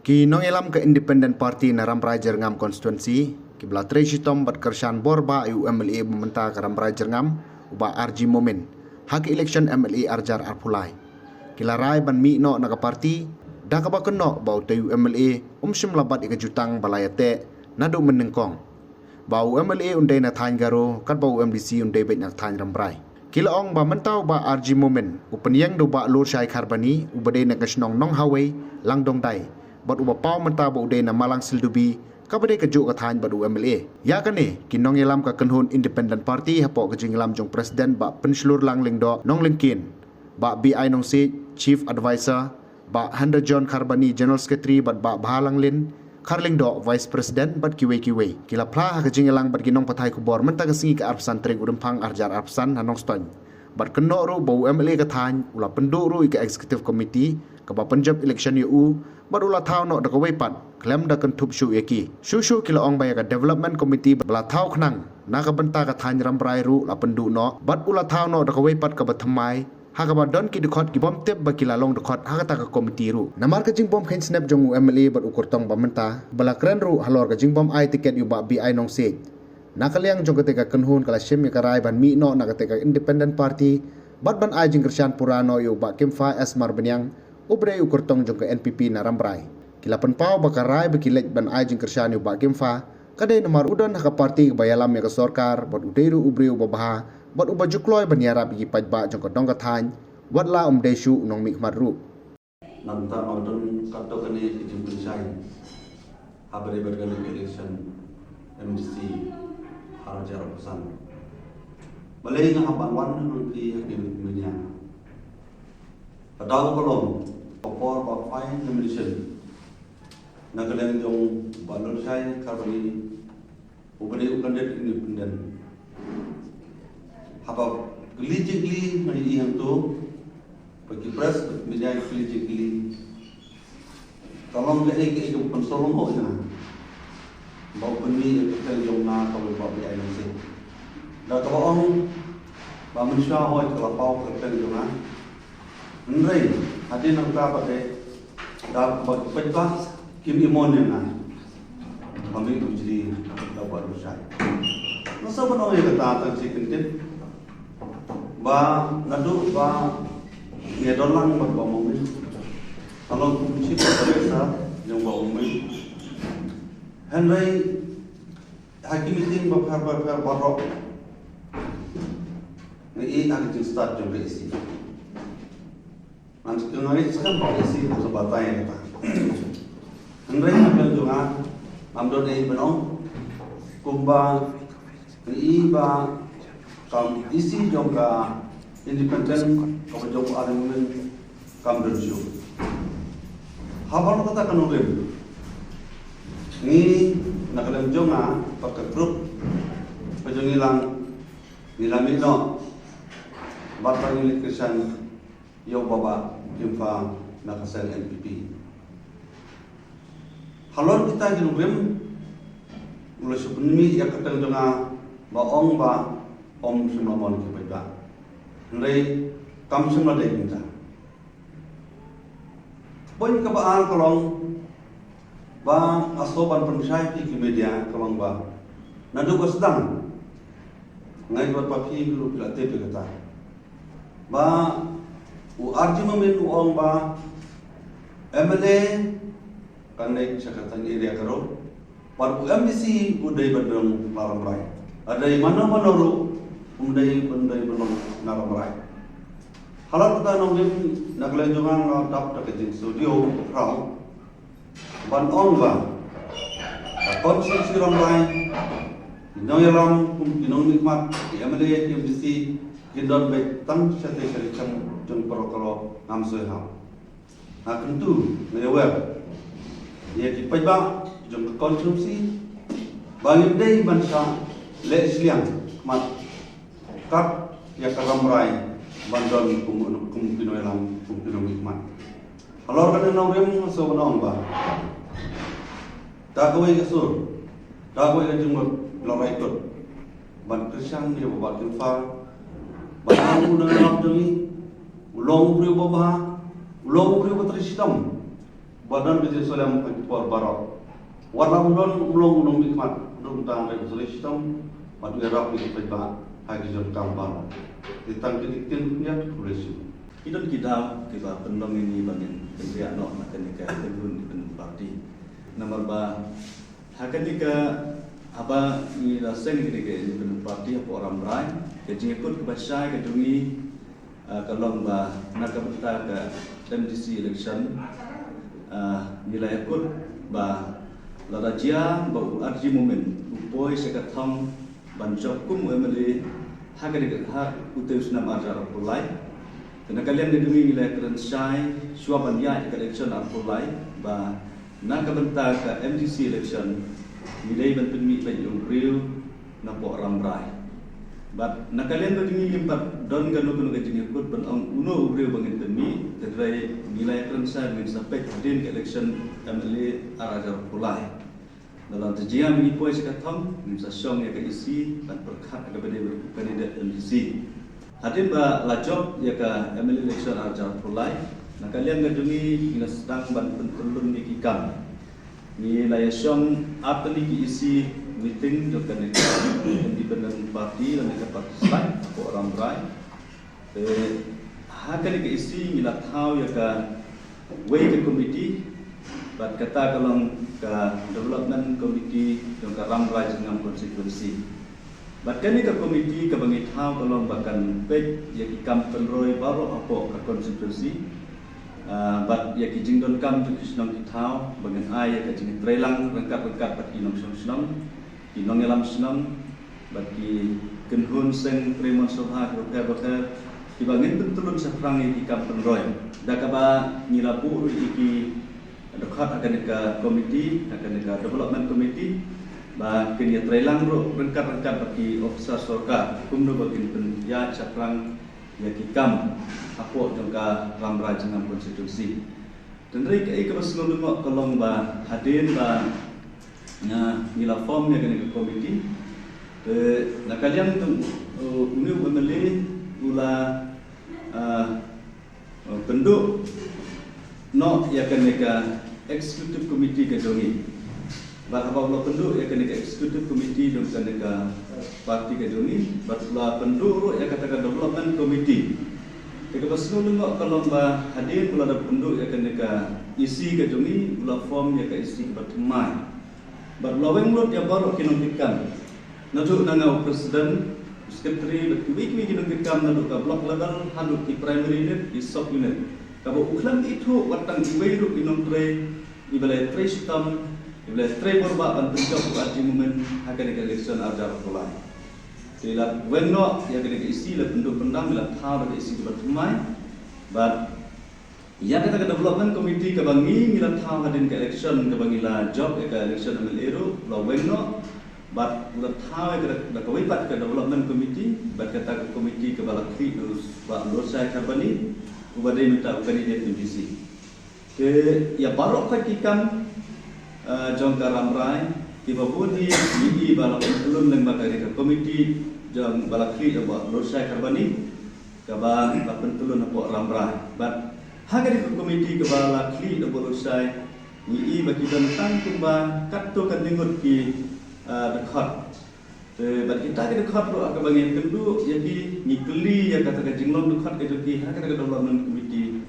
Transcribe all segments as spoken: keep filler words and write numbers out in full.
Ki nongïalam ka Independent Party na Rambrai Jyrngam Constituency, ki ba la trei shitom bad kyrshan bor ba ïa u M L A ba mynta ka Rambrai Jyrngam, u Bah R G Momin, ha ka election M L A arjar arphew lai. Ki la rai ban mih noh na ka party, da kaba kynnoh ba utei u M L A um shym la bat ïa ka jutang ba la ïateh naduh mynnyngkong. Ba u M L A un dei na thaiñ Garo, katba u M D C un dei beit na thaiñ Rambrai. Ki la ong ba mynta u Bah R G Momin u pynïeng da u Bah Lurshai Kharbani, uba dei na ka shnong Nonghawei, Langdongdai, bad uba paw mynta ba u dei na Malang Sildubi, kaba dei kajuh ka thaiñ bad u M L A. Ïa kane, ki nongïalam ka kynhun Independent Party hapoh ka jingïalam jong President Bah Pynshlurlang Lyngdoh Nonglyngkien, Bah B I Nongsiej, Chief Advisor, Bah Handa John Kharbani, General Secretary, bad Bah Bhalanglin Kharlyngdoh, Vice President, bad kiwei kiwei. Ki la phla ha ka jingïalang bad ki nongpathai khubor mynta ka sngi ka arphew san tarik u Rymphang arjar arphew san ha Nongstoiñ. Bad kynnoh ruh ba u M L A ka thaiñ u la pynduh ruh ïa ka Executive Committee kaba pynjop election ïa u, bad u la thaw noh da kawei pat khlem da kynthup shuh ïa ki. Shuh shuh ki la ong ba ïa ka Development Committee ba la thaw khnang na ka bynta ka thaiñ Rambrai ruh la pynduh noh, bad u la thaw noh da kawei pat kaba thymmai, ha kaba don ki dkhot ki bym tip ba ki la long dkhot ha kata ka komiti ruh. Namar ka jingbym kheiñ snep jong u M L A bad u kyrtong ba mynta, ba la kren ruh halor ka jingbym ai tiket ïa u Bah B I Nongsiej. Na ka liang jong kata ka kynhun ka la shim ïa ka rai ban mih noh na kata ka Independent Party, bad ban ai jingkyrshan pura noh ïa u Bah Kimfa S Marbaniang, uba dei u kyrtong jong ka N P P na Rambrai. Ki la pynpaw ba ka rai ba ki leit ban ai jingkyrshan ïa u Bah Kimfa, ka dei namar u don ha ka party kaba ïalam ïa ka sorkar, bad u dei ruh u briew uba bha, bad uba ju kloi ban ïarap ïa ki paidbah jong ka dong ka thaiñ, wat la um dei shuh u nongmihkhmat ruh. Nangta ma don katto katne ki jingpynshai ha ba dei bad kane ka election M D C ha arjar arphew san. Balei nga hap ban wan nangta ha kine ki mynta? Ka daw ka long, ka por ba file nomination na ka liang jong Bah Lurshai Kharbani, uba dei u candidate independent. Haba kylli jingkylli nga ïohi hangto, ba ki press, ba ki media ki kylli jingkylli. Ka long kaei kaei kaba pynshlur ïa nga. Ba u pynmih ïa ka kyrteng jong nga kaba u Bah B I Nongsiej. Da kaba ong ba mynshuwa hooid ka la paw ka kyrteng jong nga. Hynrei hadien nangta pat de, da kaba ki paidbah kim ïohi ïa nga, ba mih u jri da u Bah Lurshai. Nga sngewbha ban ong ïa kata tang shi kyntien. Ba naduh ba ngi ïadon lang bad Bah Momin, ka long kum u chief advisor jong Bah Momin. Hynrei ha ki meeting bapher bapher baroh, nga ïohi ha ka jingstad jong ka E C. Ngan shu kynmaw skhem ba ka E C ka sa batai kata. Hynrei na ka liang jong nga, ngam don ei ban ong, kumba nga ïohi ba ka E C jong ka independent, kaba jong u Army Women, kam don shuh. Haba long kata ka nongrim, ngi na ka liang jong nga bad ka group ka jong ngi lang, ngi la mih noh bad ba ngi leit kyrshan ïa u Bah Kimfa na ka seng N P P. Halor kita ki nongrim, u la shu pynmih ïa ka kyrteng jong nga, ba ong ba ym shym la mon ki paidbah. Hynrei kam shym la dei kumta. Point kaba ar ka long ba nga sngewbha ban pynshai ïa ki media, ka long ba naduh ba sdang, nga ïohi ba phi ruh phi la tip ïa kata, ba u R G Momin u ong ba M L A kan leit sha ka thaiñ area Garo, bad u M D C u dei ban long na Rambrai. Hynrei mano mano ruh um dei ban, dei ban long na Rambrai. Halor kata nongrim, na ka liang jong nga nga dap da ka jingsngewdiaw khraw ban ong ba ka constituency Rambrai, ki nongïalam kum ki nongmihkhmat, ki M L A, ki M D C, kin don beit tang shatei shatei jong ka paralok, ngam soi ha. Nga kyntu, nga ïawer ïa ki paidbah jong ka constituency ba ngim dei ban sa leh shiliang khmat kat ïa ka Rambrai ban don kum, kum ki nongïalam, kum ki nongmihkhmat. Halor kane nongrim nga sngewbha ban ong ba da kawei ka sur, da kawei ka jingmut, la rai kut ban kyrshan ïa u Bah Kimfa ba u nongïalam jong ngi, u long u briew uba bha, u long u briew uba trei shitom. Wat don ka jingsngewlem ha ki por baroh. Wat la u don u long u nongmihkhmat, u don tang re u shlei shitom, bad u ïarap ïa ki paidbah ha ki jingkam baroh. Te tang kine ki ktien khyndiat, khublei shibun. Ki don ki daw kiba pynlong ïa ngi ba ngin pynriah noh na kane ka kynhun independent party. Namar ba ha kane ka, haba ngi la seng kane ka independent party hapoh Rambrai, ka jingïakut kaba shai ka jong ngi, ah, ka long ba na ka bynta ka M D C election, ah, ngi la ïakut ba lada jia ba u Arji Momin u poi sha ka thong ban jop kum u M L A ha ka dei ha utei u snem ar hajar arphew lai. Te na ka liang ka jong ngi, ngi la kren shai shuwa ban ïaid ka election arphew lai ba na ka bynta ka M D C election ngi dei ban pynmih beit ïa u briew napoh Rambrai. Bad na ka liang ka jong ngi ngim pat don kano kano ka jingïakut ban ong uno u briew ba ngin pynmih, hynrei ngi la ïakren shai ba ngin sa peit hadien ka election M L A ar hajar arphew lai. Lada jia ba ngi poi sha ka thong, ngin sa shong ïa ka E C ban pyrkhat ïa kaba dei u candidate M D C. Hadien ba la jop ïa ka M L A election ar hajar arphew lai, na ka liang ka jong ngi ngi la sdang ban pyntyllun ïa ki kam. Ngi la ïa shong artylli ki E C meeting jong kane ka independent party lane ka party slide hapoh Rambrai. Te ha kane ka E C ngi la thaw ïa kawei ka committee, bad kata ka long ka development committee jong ka Rambrai Jingngam constituency. Bad kane ka committee kaba ngi thaw ka long ba kan peit ïa ki kam pynroi baroh hapoh ka constituency. Ah, bad ïa ki jingdonkam jong ki shnong ki thaw ba ngin ai ïa ka jingtreilang ryngkat ryngkat bad ki nongshong shnong, ki nongïalam shnong, bad ki kynhun seng trei mon sngewbha kiba pher bapher, kiba ngin pyntyllun shaphrang ïa ki kam pynroi. Da kaba ngi la buh ruh ïa ki dkhot ha kane ka committee, ha kane ka development committee, ba kin ïatreilang ruh ryngkat ryngkat bad ki officer sorkar kumno ba kin pynïaid shaphrang ïa ki kam hapoh jong ka Rambrai Jingngam constituency. Hynrei kaei kaba sngewlyngngoh ka long ba hadien ba ngi la form ïa kane ka committee, te na ka liang jong une u M L A u la, ah, pynduh noh ïa kane ka executive committee ka jong ngi. Bad haba u la pynduh ïa kane ka executive committee jong kane ka party ka jong ngi, bad u la pynduh ruh ïa kata ka development committee. Te kaba sngewlyngngoh ka long ba hadien u la dep pynduh ïa kane ka E C ka jong ngi, u la form ïa ka E C kaba thymmai. Bad u la weng lut ïa baroh ki nongkitkam, naduh na nga u president, u secretary bad kiwei kiwei ki nongkitkam naduh ka block level haduh ki primary unit, ki sub unit. Kaba u khlem ithuh wat tang iwei ruh ki nongtrei iba la trei shitom, iba la trei bor bha ban pynjop u Arji Momin ha kane ka election ar hajar arphew lai. Te la weng noh ïa kane ka E C, la pynduh pyndam, la thaw da ka E C kaba thymmai. Bad ïa kata ka development committee kaba ngi, ngi la thaw hadien ka election, kaba ngi la jop ïa ka election M L A ruh, la weng noh. Bad la thaw ïa kata da kawei pat ka development committee, bad kata ka committee kaba la khlieh da u Bah Lorshai Kharbani, uba dei mynta u candidate M D C. Te ïa baroh pat ki kam, eh, jong ka Rambrai, kiba bun hi ngi i ba la pynlong lyngba ka, ka committee jong ba la khlieh da u Bah Lorshai Kharbani, kaba la pynlong hapoh Rambrai. Bad ha ka dei ka committee kaba la khlieh da u Bah Lorshai, ngi i ba ki don tang kumba katto katne ngut ki, eh, dkhot. Te bad kita ki dkhot ruh ha kaba ngi kynduh ïa ki, ngi kylli ïa kata ka jinglong dkhot ka jong ki ha kata ka development committee.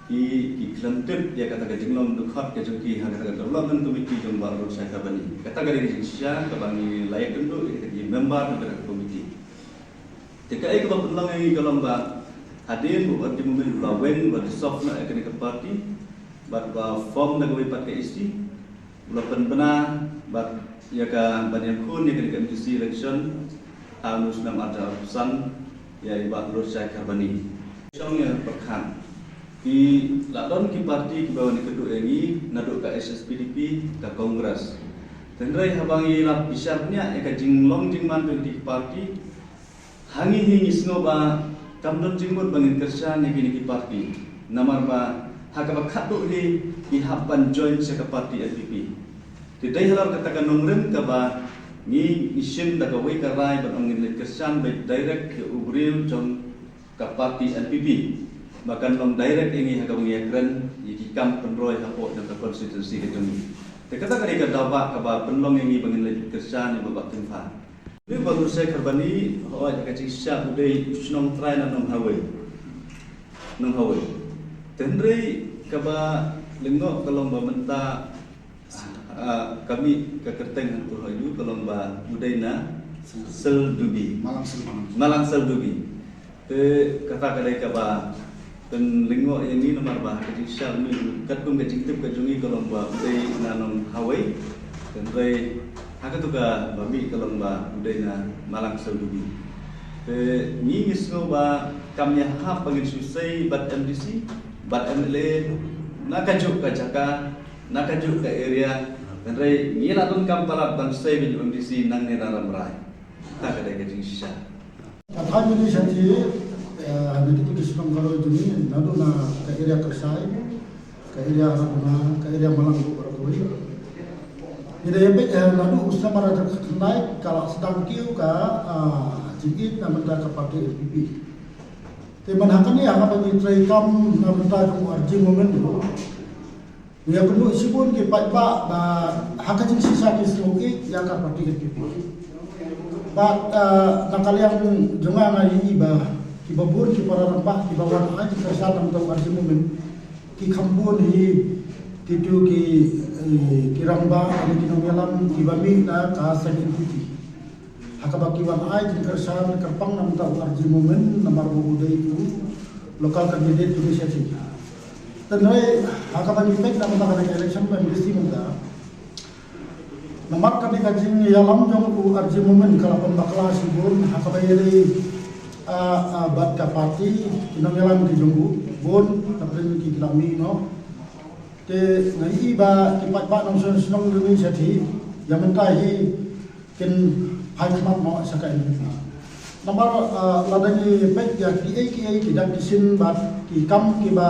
Ki, ki khlem tip ïa kata ka jinglong dkhot ka jong ki ha kata ka development committee jong Bah Lorshai Kharbani. Kata ka dei ka jingshisha kaba ngi la ïakynduh ïa kita ki member jong kata ka committee. Te kaei kaba pynlong ïa ngi ka long ba hadien ba u Arji Momin u la weng, u la dissolve noh ïa kane ka party, bad u la form da kawei pat ka E C, u la pynbna bad ïa ka ban ïakhun ïa kane ka M D C election ha une u snem ar hajar arphew san ïa i Bah Lorshai Kharbani. Shong ïa pyrkhat, ki la don ki party kiba wan ïakynduh ïa ngi naduh ka H S P D P, ka Congress. Hynrei haba ngi la bishar bniah ïa ka jinglong jingman jong ki party, ha ngi hi ngi sngew ba kam don jingmut ba ngin kyrshan ïa kine ki party. Namar ba ha kaba khatduh hi ngi hap ban join sha ka party N P P. Te dei halor kata ka nongrim kaba ngi, ngi shim da kawei ka rai ban ong ngin leit kyrshan beit direct ïa u briew jong ka party N P P. ba kan long direct ïa ngi ha kaba ngi ïakren ïa ki kam pynroi hapoh jong ka constituency ka jong ngi. Te kata ka dei ka dawa kaba pynlong ïa ngi ba ngin leit kyrshan ïa u Bah Kimpha. Dei ba u Sheikh Kharbani, hooid, ka jingshisha u dei u shnong trai na Nonghawei. Nonghawei. Te hynrei kaba lyngngoh ka long ba mynta, ah, ka mih ka kyrteng hangto ha u ka long ba u dei na Seldubi. Malang Seldubi. Malang Seldubi. Te kata ka dei kaba pynlyngngoh ïa ngi namar ba ha ka jingshisha u mih katkum ka jingtip ka jong ngi ka long ba u dei na Nonghawei. Te hynrei ha kato kaba mih ka long ba u dei na Malang Seldubi. Te ngi ngi sngew ba kam ïahap ba ngin shu sei bad M D C, bad M L A, na kajuh ka jaka, na kajuh ka area. Te hynrei ngi la donkam palat ban sei bad M D C nangne na Rambrai. Kata ka dei ka jingshisha. Ka thaiñ mynne shathie, eh, ha kito ki shnong ka roi jong ngi, naduh na ka area Kyrsai, ka area Harakona, ka area Malang ruh baroh kawei. Ngi da ïa peit, eh, naduh u snem ar hajar khatkhyndai ka la sdang kiew ka, ah, jingïeit na bynta ka party N P P. Te man ha kane ha kaba ngi trei kam na bynta jong u R G Momin ruh, ïa kynduh shibun ki paidbah ba ha ka jingshisha ki sngew ïeit ïa ka party N P P. Bad, eh, na ka liang jong nga nga ïohi ba kiba bun ki para rangbah kiba wan ai jingkyrshan na bynta u R G Momin ki kham bun hi kito ki, eh, ki rangbah ne ki nongïalam kiba mih na ka seng N P P. Ha kaba ki wan ai jingkyrshan kyrpang na bynta u R G Momin namar ba u dei u local candidate jong ngi shathie. Te hynrei ha kaba ngi peit na bynta kane ka election ba M D C mynta, namar kane ka jingïalam jong u R G Momin ka la pynbakla shibun ha kaba ïadei, ah, ah, bad ka party, ki nongïalam ki jong u bun, ka pyrthei ki la mih noh. Te nga ïohi ba ki paidbah nongshong shnong jong ngi shathie ïa mynta hi kin phai khmat noh sha ka N P P. Namar, ah, lada ngi peit ïa kiei kiei ki dak ki shin bad ki kam kiba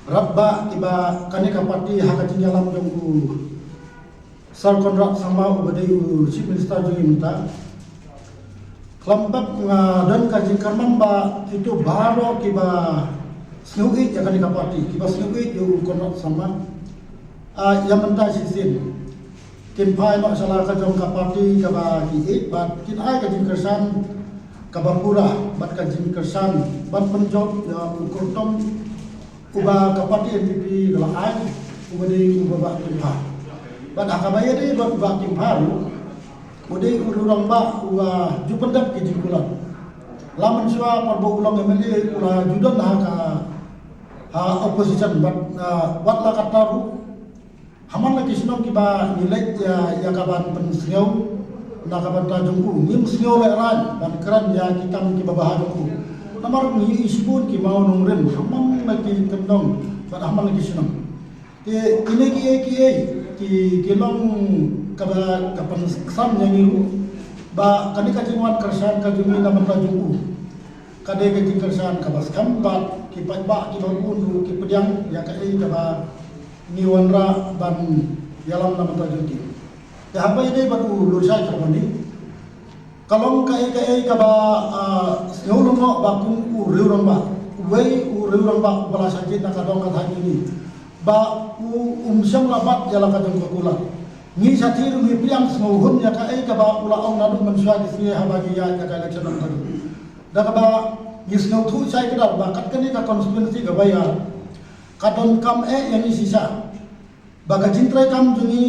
radbah kiba kane ka party ha ka jingïalam jong u Sir Conrad Sangma uba dei u Chief Minister jong ngi mynta. Khlem pep nga don ka jingkyrmen ba kito baroh kiba sngew ïeit ïa kane ka party, kiba sngew ïeit ïa u Conrad Sangma, ah, ïa mynta shisien kin phai noh sha la ka jong ka party kaba ki ïeit bad kin ai ka jingkyrshan kaba pura bad ka jingkyrshan ban pynjop ïa u kyrtong uba ka party N P P ka la ai, uba dei u Bah Kimpha. Bad ha kaba ïadei bad u Bah Kimpha ruh, u dei u rangbah uba ju pyndep ki jingkular. La mynshuwa por ba u long M L A u la ju don ha ka, ha opposition bad, ah, wat la katta ruh ha man la ki shnong kiba ngi leit ïa, ïa ka ban pynsngew na ka bynta jong u, ngim sngew lehraiñ ban kren ïa ki kam kiba bha jong u. Namar ngi ïohi shibun ki mawnongrim ha man la ki kyndong bad ha man la ki shnong. Te kine kiei kiei ki, ki long kaba ka pynskhem ïa ngi ruh ba kane ka jingwan kyrshan ka jong ngi na bynta jong u ka dei ka jingkyrshan kaba skhem bad ki paidbah kiba bun ruh ki pdiang ïa kaei kaba ngi wanrah ban ïalam na bynta jong ki. Te haba ïadei bad u Lurshai Kharbani, ka long kaei kaei kaba, ah, sngewlyngngoh ba kum u riew rangbah, uwei u riew rangbah uba la shah jied na ka dong ka thaiñ jong ngi, ba u, um shym la bat ïa la ka jong ka kular. Ngi shathie ruh ngi pdiang sngewhun ïa kaei kaba u la ong naduh mynshuwa ki sngi haba ngi ïaid ïa ka election na ka jong. Da kaba ngi sngewthuh shai kdar ba kat kane ka constituency kaba ïa ka donkam eh ïa ngi shisha ba ka jingtrei kam jong ngi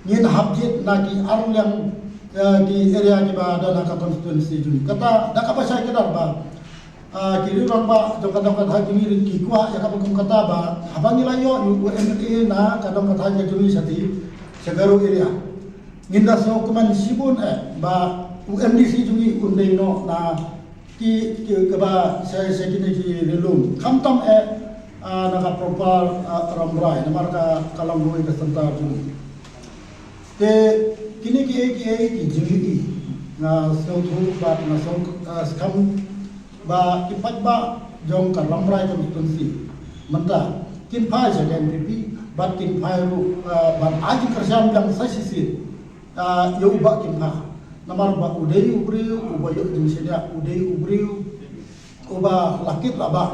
ngin hap jied na ki ar liang, eh, ki area kiba don ha ka constituency jong ngi. Kata da kaba shai kdar ba, ah, ki riew rangbah jong ka dong ka thaiñ jong ngi ki kwah ïa kaba kum kata ba haba ngi la ïoh ïa u M L A na ka dong ka thaiñ ka jong ngi shathie sha Garo area. Ngin da sngewkmen shibun eh ba u M D C jong ngi un dei noh na ki, ki kaba sa, sa kine ki rilum. Khamtam eh, ah, na ka proper, ah, Rambrai, namar ka, ka long ruh ka center jong ngi. Te kine kiei kiei ki jingïohi nga sngewthuh bad nga sngew, ah, skhem ba ki paidbah jong ka Rambrai constituency mynta kin phai sha ka N P P bad kin phai ruh, ah, ban ai jingkyrshan biang sa shisien, ah, ïa u Bah Kimpha. Namar ba u dei u briew uba ïoh jingshaniah, u dei u briew uba la kit la bah.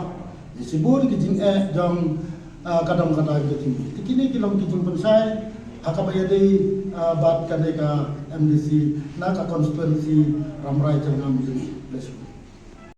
Shibun ki jingeh jong, ah, ka dong ka daw ka jong ngi. Te kine ki long ki jingpynshai ha kaba ïadei, ah, bad kane ka M D C na ka constituency Rambrai Jyrngam jong ngi. Bless you.